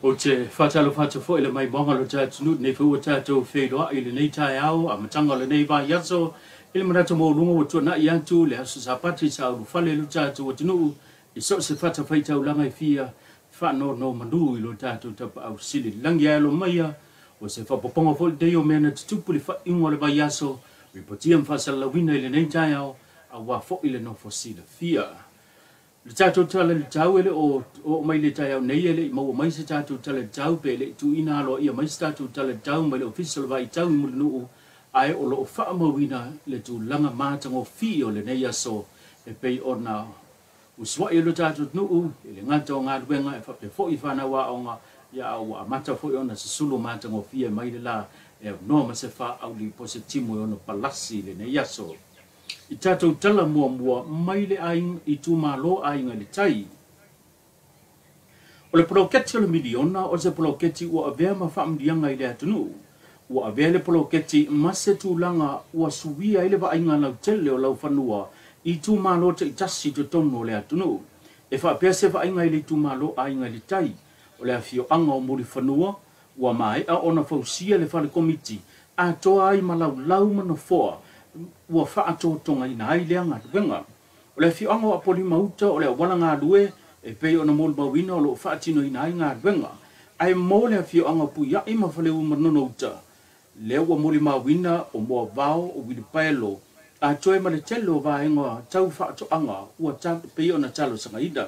Ou te faatalofa atu foi i le maimoaga o lo tatou atunuu lenei foi ua tatou feiloai i lenei taeao amataga o lenei vaiaso i le manatu maualuga ua tuanai atu le aso Sapati sa ulufale lo tatou atunuu i so o se fatafaitaulaga e fia faanonomanu i lo tatou Tapaau Sili i le lagi. Ae alo maia o se faaopoopoga foi lenei o mea na tutupu i le faaiuga o le vaiaso, ripotia ma faasalalauina i lenei taeao aua foi le nofo silafia. Le tatou tala i le tau e le o oo mai le taeao nei, e le i maua mai se tatou tala i le tau pe le i tuuina aloaia mai se tatou tala i le tau mai le Ofisa o le Vaitau i Mulinuu, ae o lo o faamauina le tulaga matagofie o lenei aso e pei ona usuai e lo tatou atunuu i le gata o galuega e faapea foi i fanau aoga, ia a ua amata foi ona susulu matagofie mai le la e aunoa ma se faauli po o se timu e ono palasi i lenei aso. I tatou tala muamua mai le aiga itumalo Aiga i le Tai. O le poloketi o le miliona o se poloketi ua avea ma faamanuiaga i le atunuu. Ua avea le poloketi ma se tulaga ua suia ai le vaaiga lautele o laufanua i itumalo taitasi i totonu o le atunuu. E faapea se vaaiga i le itumalo Aiga i le Tai, o le afioaga o Mulifanua, ua maea ona fausia le fale komiti atoa ai ma laulau ma nofoa ua faatotogaina ai lea galuega. O le afioaga o Apolima Uta o le auala galue e pei ona molimauina o lo o faatinoina ai galuega. Ae mo le afioaga o Puiai ma Faleu Manono Uta, lea ua molimauina o moavao o uilipaelo atoe ma le tele o vaega tau faatoaga ua pei ona talosagaina.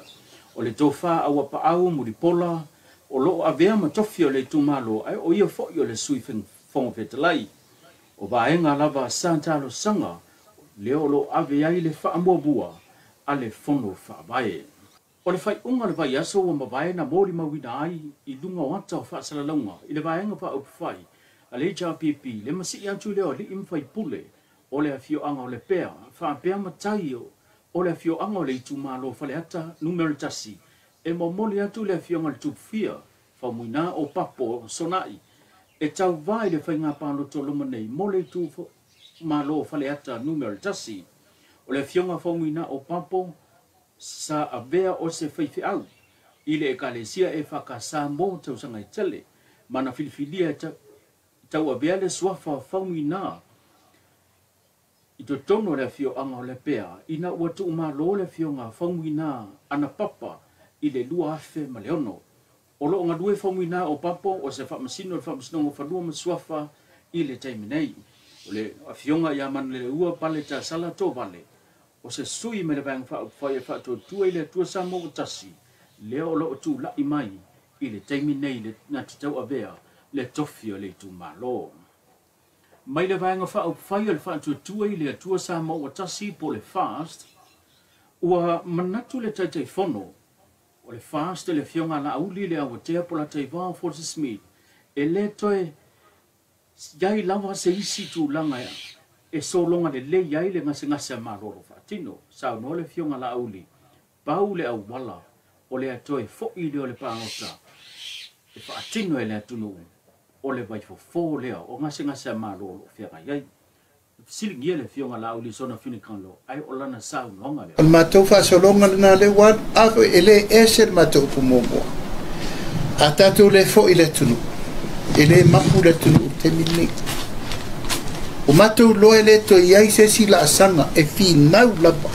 O le tofa Auapaau Mulipola o lo o avea ma tofi o le itumalo, ae o ia foi o le Sui Fofoga Fetalai. O vaega lava sa talosaga lea o lo o ave ai le faamuamua a le Fono Faavae. O le faaiuga o le vaiaso ua mavae na molimauina ai i luga o ata o faasalalauga i le Vaega Faaupufai a le HRPP le masii atu lea o alii ma faipule o le afioaga o Lepea faapea matai o le afioaga o le itumalo Faleata Numera 1 e momoli atu le afioga i le Tupufia Faumuina o Papo Sonai e tauvā i le faiga palota o loma nei mo le itumalo Faleata Numera 1. O le afioga Faumuina o Papo sa avea o se faifeau i le ekalesia EFKS mo tausaga e tele ma na filifilia e tauavea le suafa Faumuina i totonu o le afioaga o Lepea ina ua tuumalo le afioga Faumuina Anapapa i le 2006. O lo o galue Faumuina o Papo o se faamasino o le Faamasinoga o Fanua ma Suafa i le taimi nei. O le afioga ia Manuleleua Pale Tasala Tovale o se sui mai le Vaega Faaupufai e Faatuatua i le Atua Samoa ua Tasi, lea o lo o tulai mai i le taimi nei le na te tauavea le tofi o le itumalo. Mai le Vaega Faaupufai o le Faatuatua i le Atua Samoa ua Tasi po o le FAST, ua manatu le Taitaifono o le FAST le afioga Laauli le Awatea Polataivao Fosi Smith e le toe iai lava se isi tulaga e sologa lelei ai le gasegase a Malo o lo o faatino. Saunoa le afioga Laauli, pau le auala o le toe foi lea o le palota e faatino e le atunuu o le vaifofo lea o gasegase a Malo o lo o feagai ai. Fesiligia le afioga Laauli i sona finagalo, ae o lana saunoaga lea. O le matou faasologa lena lea ua alu, a foi e le ese le matou upu muamua. A tatou le foi i le atunuu, e le mapu le atunuu i le taimi lenei. Ua matou iloa e le toe i ai se isi laasaga e finau lava.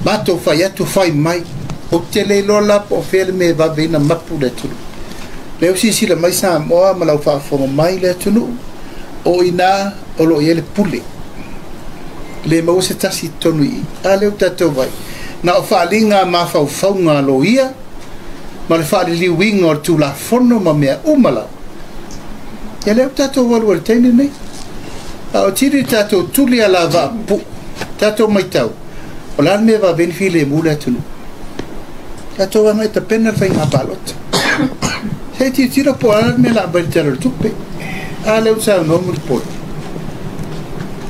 Matou fai atu fai mai, ou te le iloa la po o fea le mea e vave ai ona mapu le atunuu. Lea ua silasila mai Samoa ma lau faafofoga mai le atunuu, o i ina o lo o i ai le pule. E le maua se tasi i totonu i i. A lea ua tatou vaai, na o faaaliga a mafaufauga a loia ma le faaliliuina o le Tulafono ma mea uma lava. Ia lea ua tatou alu ai i le taimi lenei. A o tili tatou tuli a lavaa pupuu, tatou matau, o le a le mea e vave ai ona filemu le atunuu. Tatou agai e tapena le faiga palota. Se i tilotilo po o le a le mea o le a aumai i le Tala o le Tupe. A lea ua saunoa Mulipola,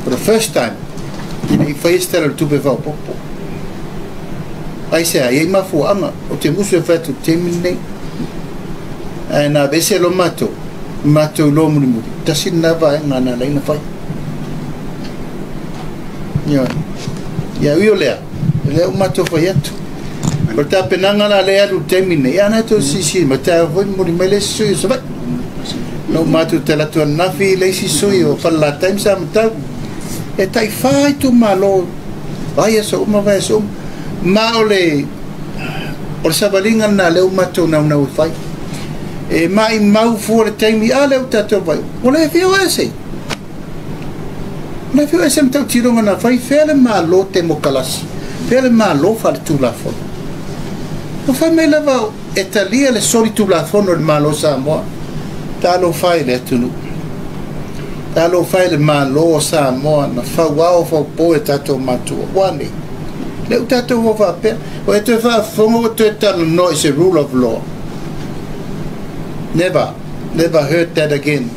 for the first time, e le i faia se Tala o le Tupe faaopoopo. Aisea, e i ai mafuaaga, ou te musu e fai atu i le taimi lenei. Ae na aveese loa matou, matou iloa mulimuli, tasi lena vaega na ala ai ona fai. Ioe. Ia ui o lea, o lea ua matou fai atu. O le tapenaga la lea e alu i le taimi lenei, a na e toe silasila mai, taeao foi momoli mai le isi sui o Savaii. Na uma atu i talaatu ananafi le isi sui o Falelatai ma Samatau. E tai fa itumalo, vaiaso uma, vaiaso uma. Ma o le o le savaliga lena lea ua matou naunau e fai. E maimau fua le taimi, a lea ua tatou vaai, ua le fia o ese. Ua le fia o ese ma tautiloga na fai, fea le Malo temokalasi, fea le Malo faaletulafono. Ua fai mai lava e talia le solitulafono e le Malo o Samoa. Talofa e i le atunuu. Talofa e i le Malo o Samoa na fauao faupo e tatou matua. Ua a nei? Lea ua tatou o faapea, ua e toe faafofoga ua toe talanoa i se rule of law. Never, never heard that again.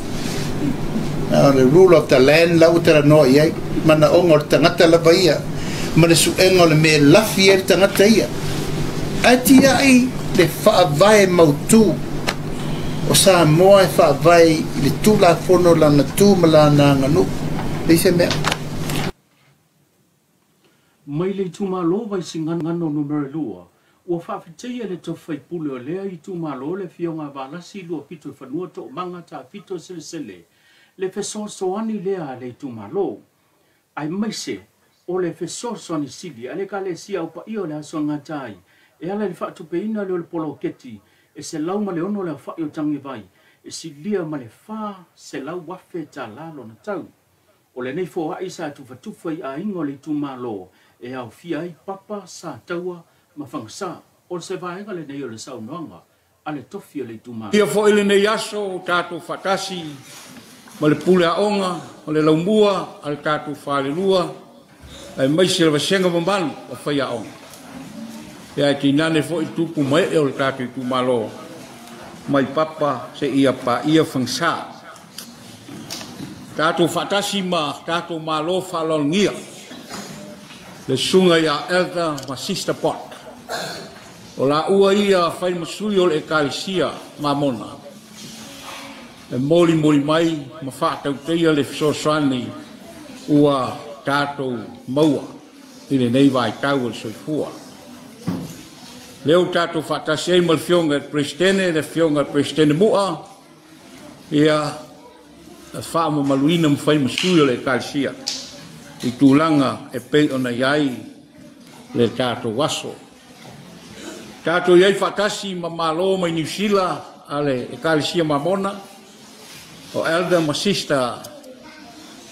Na o le rule of the land la ua talanoa i ai, manaoga o le tagata lava ia, ma le suega o le mea e lafi ai le tagata ia. Ae tiai le faavae mautu o Samoa e faavae i le Tulafono lana tu ma lana aganuu. Leai se mea. Mai le itumalo Vaisigano Numera 2, ua faafeteia le tofi faipule o lea itumalo le Afioga a Valasi Luapito i Fanua Toomaga Tafito Selesele le fesoasoani lea a le itumalo, aemaise o le fesoasoani sili a le Ekalesia Au Paia o le Aso e Gata ai e ala i le faatupeina lea o le poloketi e 106 le aofai o tagivai e silia ma le $400,000 lona tau. O lenei foai sa tufatufa i aiga o le itumalo e aofia ai Papa, Sataua ma Fagasa. O se vaega lenei o le saunoaga a le tofi o le itumalo. Ia foi lenei aso o tatou faatasi ma le pule aoga o le laumua a le tatou falelua aemaise le vasega mamalu o faiaoga. Ia ae tainane foi tupu ma ee o le tatou itumalo mai Papa seia paia Fagasa. Tatou faatasi ma tatou Malo faaaloalogia le susuga ia Elder ma Sister Pott. O laua ia fai ma sui o le Ekalesia Mamona e molimoli mai ma faatautaia le fesoasoani ua tatou maua i lenei vaitau o le soifua. Lea ua tatou faatasi ai ma le Afioga i le Peresetene, le Afioga i le Peresetene Mu'a, ia faamamaluina ma fai ma sui o le Ekalesia i tulaga e pei ona i ai le tatou aso. Tatou i ai faatasi ma Malo mai Niu Sila a le Ekalesia Mamona, o Elder ma Sister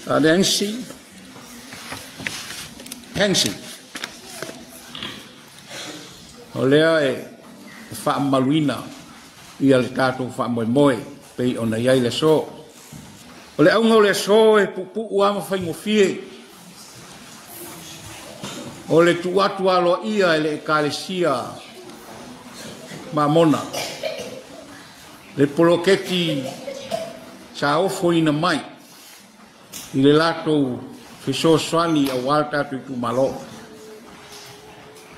Nancy Hansen. O lea e faamamaluina ia le tatou faamoemoe pei ona i ai le aso. O le auga o le aso e puupuu lava ma faigofie, o le tuu atu aloaia e le Ekalesia Mamona le poloketi sa ofoina mai i le latou fesoasoani aua le tatou itumalo.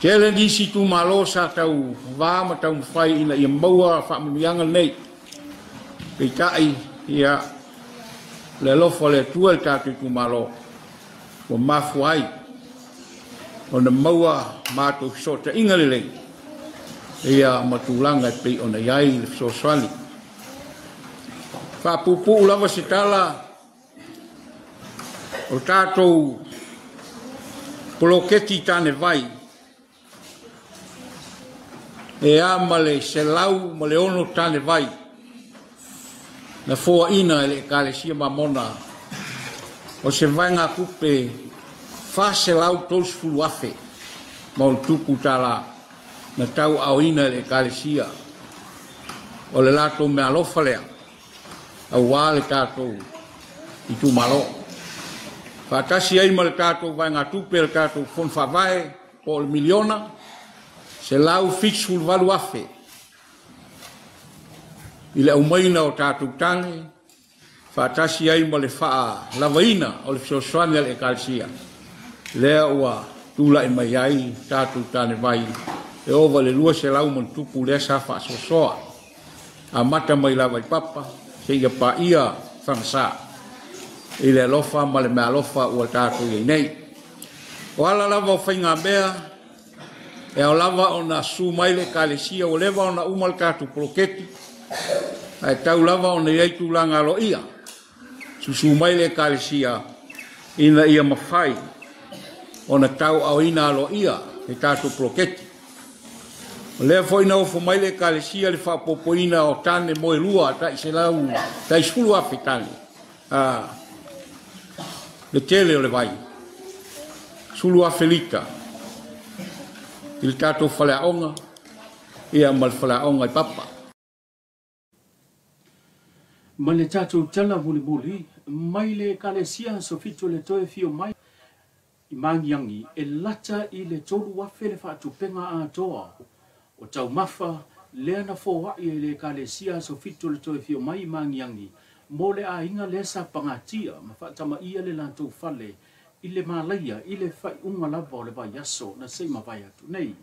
Tele nisi itumalo sa tau va ma taumafai ina ia maua faamanuiaga nei. Peitai, ia, le alofa o le Atua i le tatou itumalo ua mafua ai ona maua matou fesootaiga lelei ia ma tulaga e pei ona i ai le fesoasoani. Faapuupuu lava se tala, o tatou poloketi tanevai e a ma le 106 tanevai na foaina e le Ekalesia Mamona o se vaegatupe $430,000 ma ona tupu tala na tauaaoina e le Ekalesia. O le latou meaalofa lea aua le tatou itumalo. Faatasi ai ma le tatou vaegatupe le tatou fono faavae po o le $1,178,000 i le aumaina o tatou tane, faatasi ai ma le faalavaina o le fesoasoani a le Ekalesia, lea ua tulai mai ai tatou tanevai e ova i le 200 ma tupu lea sa faasoasoa, amata mai lava i Papa seia paia Fagasa i le alofa ma le meaalofa ua tatou i ai nei. O ala lava o faigamea E ao lava ona susu mai le Ekalesia ua leva ona uma le tatou poloketi, ae tau lava ona i ai tulaga aloaia. Susu mai le Ekalesia ina ia mafai ona tauaaoina aloaia le tatou poloketi. O lea foi na ofo mai le Ekalesia le faaopoopoina o tane moelua tai 100, tai 10,000 tane. Le tele o le vai, 10,000 lita i le tatou faleaoga ia ma le faleaoga i Papa. Ma le tatou tala mulimuli mai le Ekalesia Aso Fitu le toe fio mai i Magiagi e lata i le 3,000 le faatupenga atoa o taumafa lea na foai e le Ekalesia Aso Fitu le toe fio mai i Magiagi mo le aiga lea sa pagatia ma faatamaia le latou fale i le malaia i le faaiuga lava o le vaiaso na se i mavae atu nei.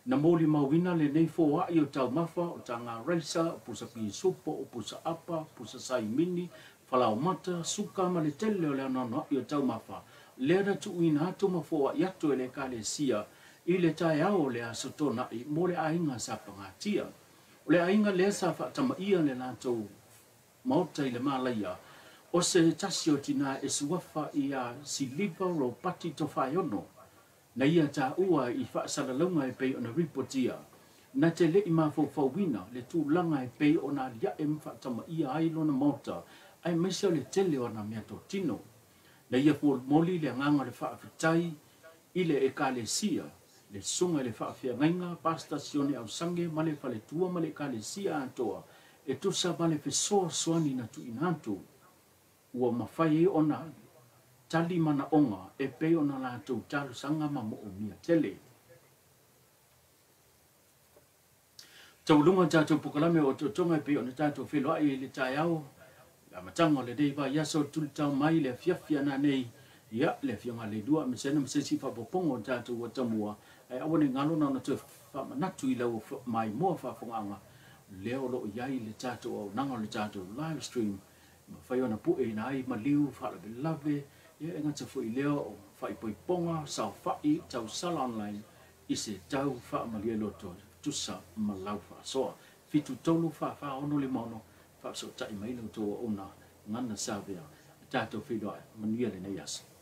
Na moli mauina lenei foai o taumafa o taga raisa, o pusa pisupo, o pusa apa, pusa saimini, falaomata, suka ma le tele o le anoanoai o taumafa lea na tuuina atu ma foai atu e le Ekalesia i le taeao o le aso Toonai mo le aiga sa pagatia. O le aiga lea sa faatamaia le latou maota i le malaia o se tasi o tina e suafa ia Siliva Ropati Tofaeono na ia taua i faasalalauga e pei ona ripotia na te le'i mafaufauina le tulaga e pei ona alia'e ma faatamaia ai lona maota aemaise o le tele o ana meatotino. Na ia molimoli le agaga o le faafetai i le Ekalesia, le susuga i le faafeagaiga Pastor Sione Ausange ma le faletua ma le Ekalesia atoa e tusa ma le fesoasoani na tuuina atu ua mafai ai ona tali manaoga e pei ona latou talosaga ma moomia tele. Taualuga tatou polokalame o otootoga e pei ona tatou feiloai i le taeao le amataga o lenei vaiaso tulitao mai le afiafi ana nei ia le afioga le lua mesena ma se isi faaopoopoga o tatou atamua ae aua ne i galo na ona toe faamanatu i lau maimoa faafofogaaga lea o loo i ai le tatou auaunaga o le tatou live stream mafai ona pueina ai maliu faalavelave ia e gata foi lea o faaipoipoga saofai tausala online i se tau faamalie loto tusa ma lau faasoa 7 3 4 4 6 5 6 faafesootai mai la outou auauna Gana Savea tatou feiloai manuia lenei aso.